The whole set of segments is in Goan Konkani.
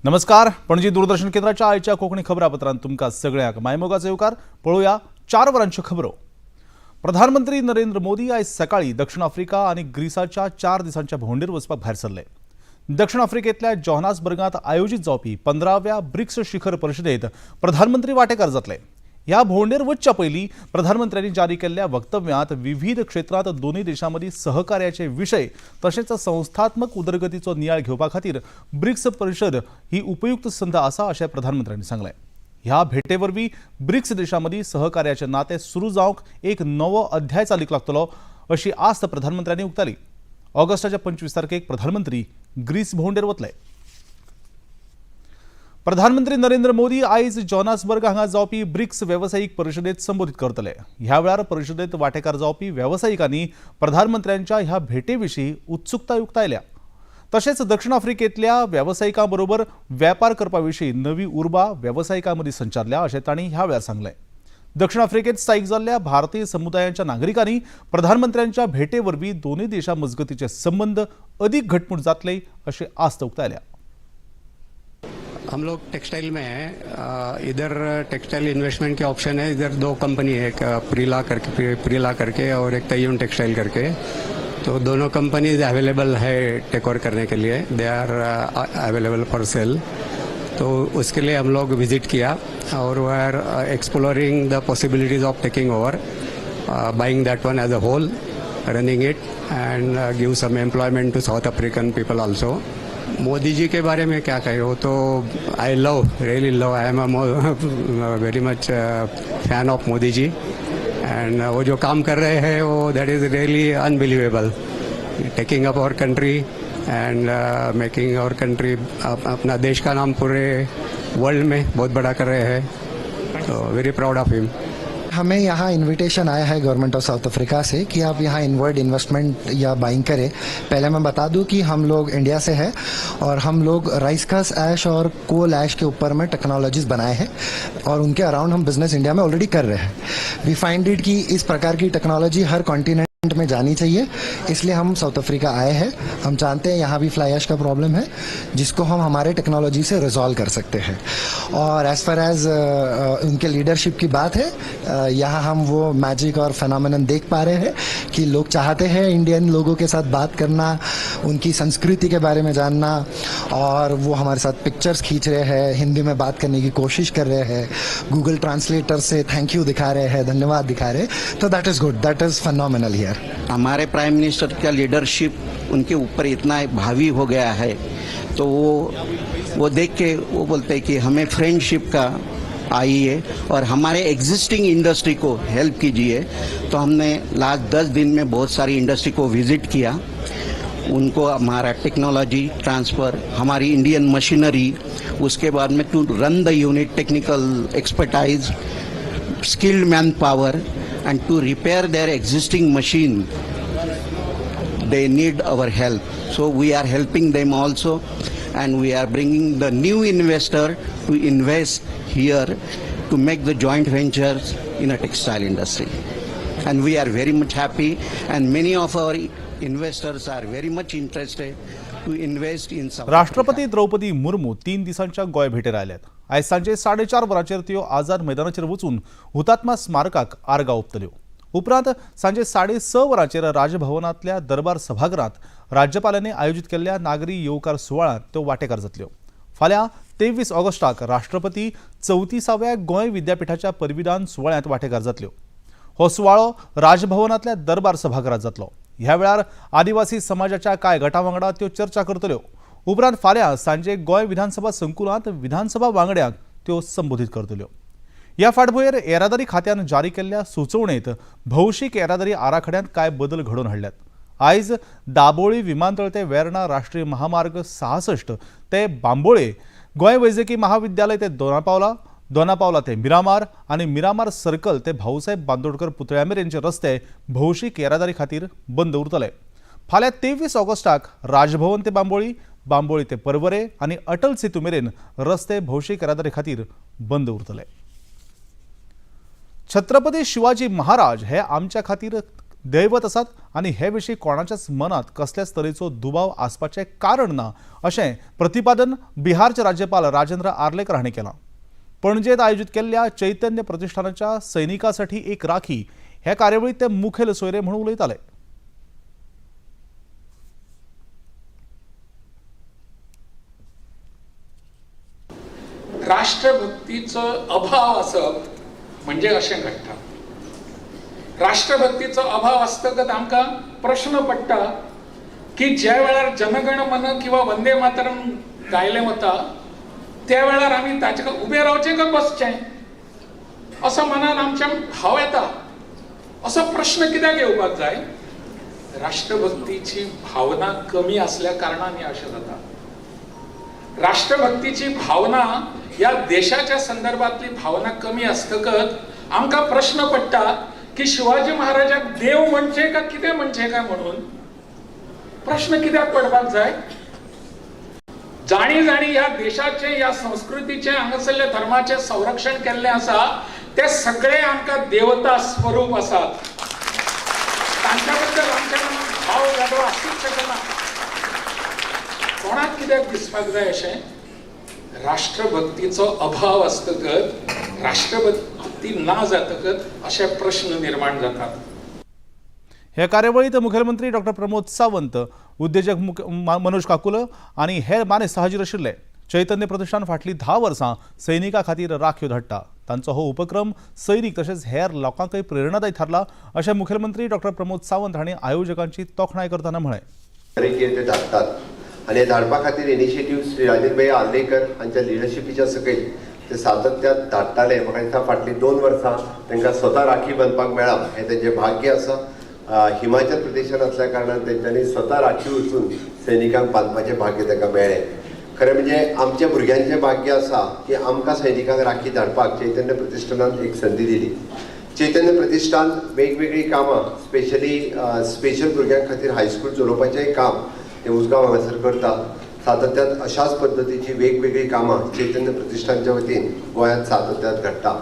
नमस्कार. पणजी दूरदर्शन केंद्राच्या आयच्या कोंकणी खबरापत्रांत तुमकां सगळ्यांक मायमोगाचो येवकार. पळोवया 4 वरांच्यो खबरो. प्रधानमंत्री नरेंद्र मोदी आयज सकाळी दक्षिण आफ्रिका आनी ग्रीसाच्या 4 दिसांच्या भोंवडेर वचपाक भायर सरले. दक्षिण आफ्रिकेंतल्या जोहान्सबर्गांत आयोजीत जावपी 15व्या ब्रिक्स शिखर परिशदेत प्रधानमंत्री वांटेकार जातले. ह्या भोंवडेर वचच्या पयलीं प्रधानमंत्र्यांनी जारी केल्ल्या वक्तव्यांत विविध क्षेत्रांत दोनूय देशां मदीं सहकार्याचे विशय तशेंच संस्थात्मक उदरगतीचो नियाळ घेवपा खातीर ब्रिक्स परिशद ही उपयुक्त संद आसा, अशें प्रधानमंत्र्यांनी सांगलें. ह्या भेटे वरवीं ब्रिक्स देशां मदीं सहकार्याचें नातें सुरू जावंक एक नवो अध्याय चालीक लागतलो, अशी आस्त प्रधानमंत्र्यांनी उक्तायली. ऑगस्टाच्या 25 तारखेक प्रधानमंत्री ग्रीस भोंवडेर वतले. प्रधानमंत्री नरेंद्र मोदी आयज जोहान्सबर्ग हांगा जावपी ब्रिक्स वेवसायीक परिशदेत संबोधीत करतले. ह्या वेळार परिशदेत वांटेकार जावपी वेवसायिकांनी प्रधानमंत्र्यांच्या ह्या भेटे विशीं उत्सुकताय उक्तायल्या. तशेंच दक्षिण आफ्रिकेंतल्या वेवसायिकां बरोबर वेपार करपा विशीं नवी उर्बा वेवसायिकां मदीं संचारल्या, अशें तांणी ह्या वेळार सांगलें. दक्षिण आफ्रिकेत स्थायीक जाल्ल्या भारतीय समुदायाच्या नागरिकांनी प्रधानमंत्र्यांच्या भेटे वरवीं दोनूय देशां मजगतीचे संबंद अदीक घटमूट जातले, अशी आस्त उक्तायल्या. हम लोग टेक्सटाइल में हैं. इधर टेक्सटाइल इन्वेस्टमेंट के ऑप्शन है. इधर दो कंपनी है, एक प्रीला करके और एक तय्युन टेक्सटाइल करके. तो दोनों कंपनीज अवेलेबल है टेक ओवर करने के लिए. They are available for sale. तो उसके लिए हम लोग विजिट किया और we are exploring the possibilities of taking over, buying that one as a whole, running it and give some employment to South African people also. Modi ji K बारे में क्या कहे, वो तो I love, really love. I am very much fan of Modi ji and वो जो काम कर रहे हैं, वो that is really unbelievable, taking up our country and making our country, अपना देश का नाम पूरे वर्ल्ड में बहुत बड़ा कर रहे हैं. तो वेरी प्राउड ऑफ हिम. हमें यहाँ इनविटेशन आया है गवर्नमेंट ऑफ साउथ अफ्रीका से कि आप यहाँ इनवर्ड इन्वेस्टमेंट या बाइंग करें. पहले मैं बता दूं कि हम लोग इंडिया से है और हम लोग राइस हस्क ऐश और कोल ऐश के ऊपर में टेक्नोलॉजीज बनाए हैं और उनके अराउंड हम बिजनेस इंडिया में ऑलरेडी कर रहे हैं. We find it कि इस प्रकार की टेक्नोलॉजी हर कॉन्टिनेंट में जानी चाहिए, इसलिए हम साउथ अफ्रीका आए हैं. हम जानते हैं यहाँ भी फ्लाई ऐश का प्रॉब्लम है, जिसको हम हमारे टेक्नोलॉजी से रिजॉल्व कर सकते हैं. और एज फार एज उनके लीडरशिप की बात है, यहाँ हम वो मैजिक और फेनोमेनन देख पा रहे हैं कि लोग चाहते हैं इंडियन लोगों के साथ बात करना, उनकी संस्कृति के बारे में जानना और वो हमारे साथ पिक्चर्स खींच रहे हैं, हिंदी में बात करने की कोशिश कर रहे हैं, Google translator Se thank you दिखा रहे हैं, धन्यवाद दिखा रहे हैं. तो that is good, that is phenomenal here. हमारे प्राइम मिनिस्टर का लीडरशिप उनके ऊपर इतना हावी हो गया है, तो वो देख के वो बोलते हैं कि हमें फ्रेंडशिप का आइए और हमारे एग्जिस्टिंग इंडस्ट्री को हेल्प कीजिए. तो हमने लास्ट 10 दिन में बहुत सारी इंडस्ट्री को विजिट किया. उनको हमारा टेक्नोलॉजी ट्रांसफ़र, हमारी इंडियन मशीनरी, उसके बाद में to run the unit, technical expertise, skilled manpower and to repair their existing machine, they need our help. So we are helping them also and we are bringing the new investor to invest here to make the joint ventures in a textile industry. And we are very much happy and many of our investors are very much interested to invest in South राष्ट्रपती Africa. Draupadi Murmu 3 दिसांच्या गोंय भेटेर आयल्यात. आयज सांजे 4:30 वरांचेर त्यो आझाद मैदानाचेर वचून हुतात्मा स्मारकाक आर्गां ओंपतल्यो. उपरांत सांजे 6:30 वरांचेर राजभवनांतल्या दरबार सभाघरांत राज्यपालांनी आयोजीत केल्ल्या नागरी येवकार सुवाळ्यांत त्यो वांटेकार जातल्यो. फाल्यां 23 ऑगस्टाक राष्ट्रपती 34व्या गोंय विद्यापिठाच्या पदवीदान सुवाळ्यांत वांटेकार जातल्यो. हो सुवाळो राजभवनांतल्या दरबार सभाघरांत जातलो. ह्या वेळार आदिवासी समाजाच्या कांय गटां वांगडा त्यो चर्चा करतल्यो. उपरांत फाल्यां सांजे गोंय विधानसभा संकुलांत विधानसभा वांगड्यांक त्यो संबोधीत करतल्यो. ह्या फाटभुंयेर येरादारी खात्यान जारी केल्ल्या सुचोवणेंत भौशीक येरादारी आराखड्यांत कांय बदल घडोवन हाडल्यात. आयज दाबोळी विमानतळ ते वेर्णा राष्ट्रीय महामार्ग 66 ते बांबोळे, गोंय वैजकी महाविद्यालय ते दोनापावला, दोनापावला ते मिरामार आनी मिरामार सर्कल ते भाऊसाहेब बांदोडकर पुतळ्या मेरेनचे रस्ते भौशीक येरादारी खातीर बंद उरतले. फाल्यां 23 ऑगस्टाक राजभवन ते बांबोळी, बांबोळी ते परवरे आनी अटल सेतू मेरेन रस्ते भौशीक येरादारी खातीर बंद उरतले. छत्रपती शिवाजी महाराज हे आमच्या खातीर दैवत आसात आनी हे विशीं कोणाच्याच मनांत कसल्याच तरेचो दुबाव आसपाचें कारण ना अशें प्रतिपादन बिहारचे राज्यपाल राजेंद्र आर्लेकर हांणी केलां. पणजेंत आयोजीत केल्ल्या चैतन्य प्रतिष्ठानाच्या सैनिकासाठी एक राखी ह्या कार्यावळीत ते मुखेल सोयरे म्हणून उलयताले. राष्ट्रभक्तीचो अभाव आसप म्हणजे अशें घडटा. राष्ट्रभक्तीचो अभाव आसतकच आमकां प्रश्न पडटा की ज्या वेळार जनगण मन किंवा वंदे मातरम गायलें वता त्या वेळार आमी ताचे उबें रावचें काय बसचें असो मनान आमच्या भाव येता. असो प्रश्न कित्याक येवपाक जाय? राष्ट्रभक्तीची भावना कमी आसल्या कारणान हें अशें जाता. राष्ट्रभक्तीची भावना ह्या देशाच्या संदर्भातली भावना कमी आसतकच आमकां प्रश्न पडटा की शिवाजी महाराजाक देव म्हणचे काय कितें म्हणचे काय म्हणून प्रश्न कित्याक पडपाक जाय? जाणी जाणी ह्या देशाचे, ह्या संस्कृतीचे, हांगासरल्या धर्माचे संरक्षण केल्लें आसा ते सगळे आमकां देवता स्वरूप आसात. तांच्या बद्दल आमच्या मनात भाव वेगळो आसूंक शकना. कोणाक कित्याक दिसपाक जाय अशें? राष्ट्रभक्तीचो अभाव आसतकच, राष्ट्रभक्ती ना जातकच अशे प्रश्न निर्माण जातात. हे कार्यावळीत मुखेलमंत्री डॉक्टर प्रमोद सावंत, उद्देजक मनोज काकुल आनी हेर मानेस्त हाजीर आशिल्ले. चैतन्य प्रतिष्ठान फाटलीं 10 वर्सां सैनिकां खातीर राखयो धाडटा. तांचो हो उपक्रम सैनीक तशेंच हेर लोकांकय प्रेरणादायी थारला अशें मुखेलमंत्री डॉक्टर प्रमोद सावंत हांणी आयोजकांची तोखणाय करतना म्हळें. ते धाडटात आनी हे धाडपा खातीर इनिशिएटीव श्री राजेंद्र भाई आर्लेकर हांच्या लिडरशिपीच्या सकयल ते सातत्यात धाडटाले. म्हाका दिसता फाटलीं 2 वर्सां तांकां स्वता राखी बांदपाक मेळ्ळा हें तेंचें भाग्य आसा. हिमाचल प्रदेशान असल्या कारणान तेंच्यांनी स्वता राखी वचून सैनिकांक बांदपाचें भाग्य तांकां मेळ्ळें. खरें म्हणजे आमच्या भुरग्यांचें भाग्य आसा की आमकां सैनिकांक राखी धाडपाक चैतन्य प्रतिष्ठानान एक संदी दिली. चैतन्य प्रतिष्ठान वेगवेगळीं कामां स्पेशली स्पेशल भुरग्यां खातीर हायस्कूल चलोवपाचेंय काम ते उसगांव हांगासर करता. सातत्यान अशाच पद्दतीची वेगवेगळीं कामां चैतन्य प्रतिष्ठानच्या वतीन गोंयांत सातत्यान घडटा.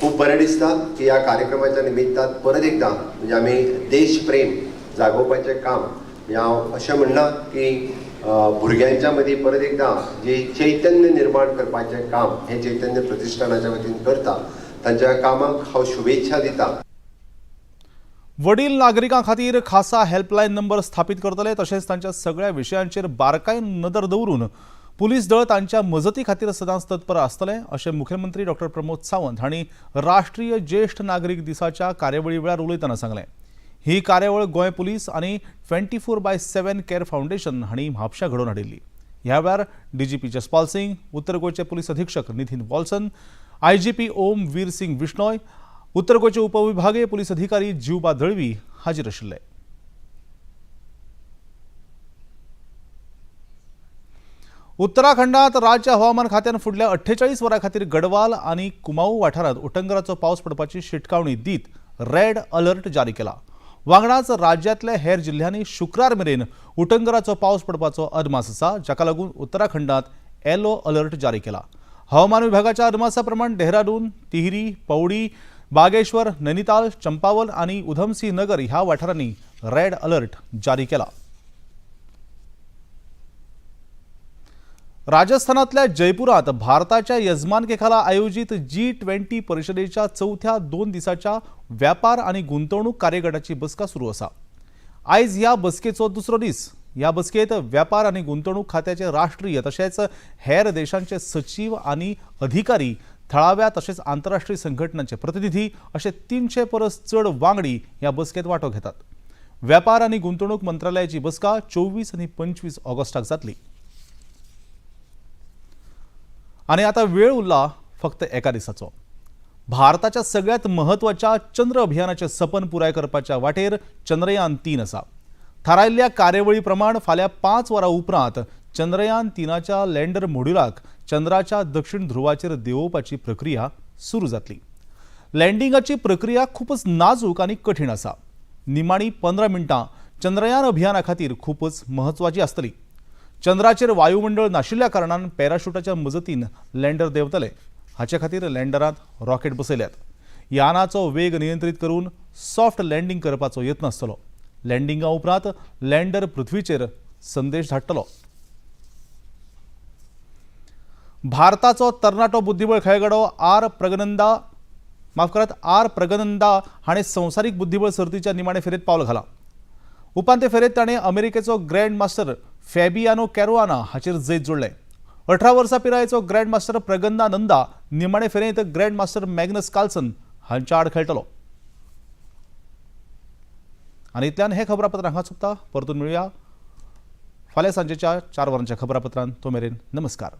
खूब बरें दिसता की ह्या कार्यक्रमाच्या निमित्तान परत एकदां म्हणजे आमी देशप्रेम जागोवपाचें काम, म्हणजे हांव अशें म्हणना की भुरग्यांच्या मदीं परत एकदां जे चैतन्य निर्माण करपाचें काम हें चैतन्य प्रतिष्ठानाच्या वतीन करता, तांच्या कामाक हांव शुभेच्छा दिता. वडील नागरिकां खातीर खासा हेल्पलायन नंबर स्थापीत करतले तशेंच तांच्या सगळ्या विशयांचेर बारकायेन नदर दवरून पुलीस दळ तांच्या मजती खातीर सदांच तत्पर आसतले अशें मुखेलमंत्री डॉक्टर प्रमोद सावंत हांणी राष्ट्रीय ज्येश्ठ नागरीक दिसाच्या कार्यावळी वेळार उलयतना सांगलें. ही कार्यावळ गोंय पुलीस आनी 24/7 केअर फावंडेशन हांणी म्हापश्यां घडोवन हाडिल्ली. ह्या वेळार डीजीपी जसपाल सिंग, उत्तर गोंयचे पुलीस अधीक्षक निधीन वॉल्सन, आयजीपी ओम वीर सिंग विश्नोय, उत्तर गोंयचे उपविभागीय पुलीस अधिकारी जीवबा दळवी हाजीर आशिल्ले. उत्तराखंडात राज्य हवामान खात्यान फुडल्या 48 वरां खातीर गडवाल आनी कुमाऊं वाठारांत उटंगराचो पावस पडपाची शिटकावणी दीत रेड अलर्ट जारी केला. वांगडाच राज्यांतल्या हेर जिल्ल्यांनी शुक्रार मेरेन उटंगराचो पावस पडपाचो अदमास आसा, जाका लागून उत्तराखंडात येलो अलर्ट जारी केला. हवामान विभागाच्या अदमासा प्रमाण देहरादून, तिहरी, पौडी, बागेश्वर, नैनिताल, चंपावल आनी उधमसिंह नगर ह्या वाठारांनी रेड अलर्ट जारी केला. राजस्थानातल्या जयपुरात भारताच्या यजमानकेखाला आयोजित G20 परिषदेच्या चवथ्या 2 दिसाच्या व्यापार आणि गुंतवणूक कार्यगटाची बसका सुरू आसा. आयज ह्या बसकेचो दुसरो दीस. ह्या बसकेत व्यापार आणि गुंतवणूक खात्याचे राष्ट्रीय तशेंच हेर देशांचे सचीव आणि अधिकारी, थळाव्या तशेंच आंतरराष्ट्रीय संघटनांचे प्रतिनिधी असे 300 परस चड वांगडी ह्या बसकेत वांटो घेतात. व्यापार आणि गुंतवणूक मंत्रालयाची बसका 24 आणि 25 ऑगस्टाक जातली. आनी आतां वेळ उरला फक्त एका दिसाचो. भारताच्या सगळ्यात म्हत्वाच्या चंद्र अभियानाचें सपन पुराय करपाच्या वाटेर चंद्रयान 3 आसा. थारायल्ल्या कार्यावळी प्रमाण फाल्यां 5 वरां उपरांत चंद्रयान 3च्या लँडर मोड्युलाक चंद्राच्या दक्षिण ध्रुवाचेर देंवोवपाची प्रक्रिया सुरू जातली. लँडिंगाची प्रक्रिया खूपच नाजूक आनी कठीण आसा. निमाणी 15 मिनटां चंद्रयान अभियाना खातीर खूपच म्हत्वाची आसतली. चंद्राचेर वायुमंडळ नाशिल्ल्या कारणान पॅराशूटाच्या मजतीन लँडर देंवतले. हाचे खातीर लँडरांत रॉकेट बसयल्यात. यानाचो वेग नियंत्रीत करून सॉफ्ट लँडींग करपाचो यत्न आसतलो. लँडिंगा उपरांत लँडर पृथ्वीचेर संदेश धाडटलो. भारताचो तरणाटो बुद्धिबळ खेळगडो आर प्रगनंदा, माफ करात, आर प्रगनंदा हाणें संवसारीक बुद्धिबळ सर्तीच्या निमाणे फेरयेंत पावल घालां. उपांत्य फेरयेंत ताणें अमेरिकेचो ग्रँड मास्टर फॅबियानो कॅरुआना हाचेर जैत जोडलें. 18 वर्सां पिरायेचो ग्रँड मास्टर प्रगन्ना नंदा निमाणे फेरयेंत ग्रँड मास्टर मॅग्नस कार्लसन हांच्या आड खेळटलो. आनी इतल्यान हें खबरापत्र हांगा सोंपता. परतून मेळुया फाल्यां सांजेच्या 4 वरांच्या खबरापत्रांत. तो मेरेन नमस्कार.